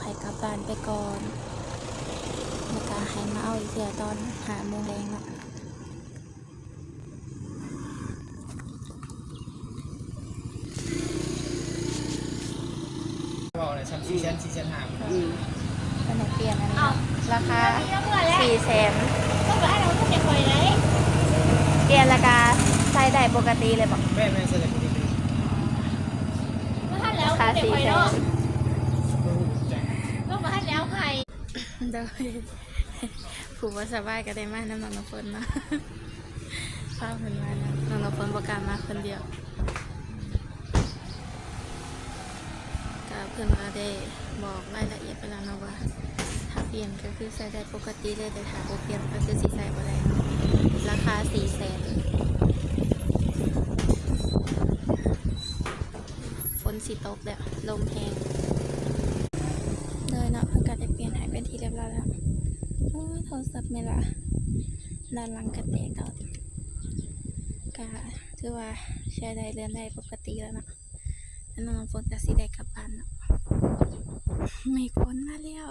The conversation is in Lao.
ໃຫ້ກັບບ້ານໄປກ່ອນ ແລ້ວກະໃຫ້ມາເອົາອີກເທື່ອຕອນຫ້າໂມງແລງເນາະ. ເວົ້າແລ້ວ ສ່ຳສີ່ແສນ ສີ່ແສນຫ້າ ອືມ ເພິ່ນໃຫ້ປ່ຽນອັນນີ້ເນາະ ລາຄາສີ່ແສນ ປ່ຽນແລ້ວກະໃຊ້ໄດ້ປົກກະຕິເລີຍບໍ? ແມ່ນໆ ໃຊ້ໄດ້ປົກກະຕິ ລາຄາສີ່ແສນ ໂດຍ ຜູ້ບໍ່ສະບາຍກະໄດ້ມານຳນ້ອງນ້ຳຝົນເນາະ ພາເພິ່ນມານຳ ນ້ອງນ້ຳຝົນບໍ່ກ້າມາຄົນດຽວ ກະເພິ່ນກະໄດ້ບອກລາຍລະອຽດໄປແລ້ວເນາະວ່າ ຖ້າປ່ຽນກະຄືໃຊ້ໄດ້ປົກກະຕິເລີຍ ແຕ່ຖ້າບໍ່ປ່ຽນກະຄືຊິໃຊ້ບໍ່ໄດ້ເນາະ ລາຄາສີ່ແສນ. ຝົນຊິຕົກແລ້ວ ລົມແຮງເລີຍເນາະ ເພິ່ນກະໄດ້ປ່ຽນໃຫ້ເປັນທີ່ຮຽບຮ້ອຍແລ້ວ. ໂອ້ຍ ໂທລະສັບແມ່ນລະ ດ້ານຫຼັງກະແຕກເນາະ ກະຖືວ່າໃຊ້ໄດ້ເລື່ອນໄດ້ປົກກະຕິແລ້ວເນາະ ແລ້ວນ້ອງນ້ຳຝົນກະຊິໄດ້ກັບບ້ານເນາະ. ເມກຝົນມາແລ້ວ.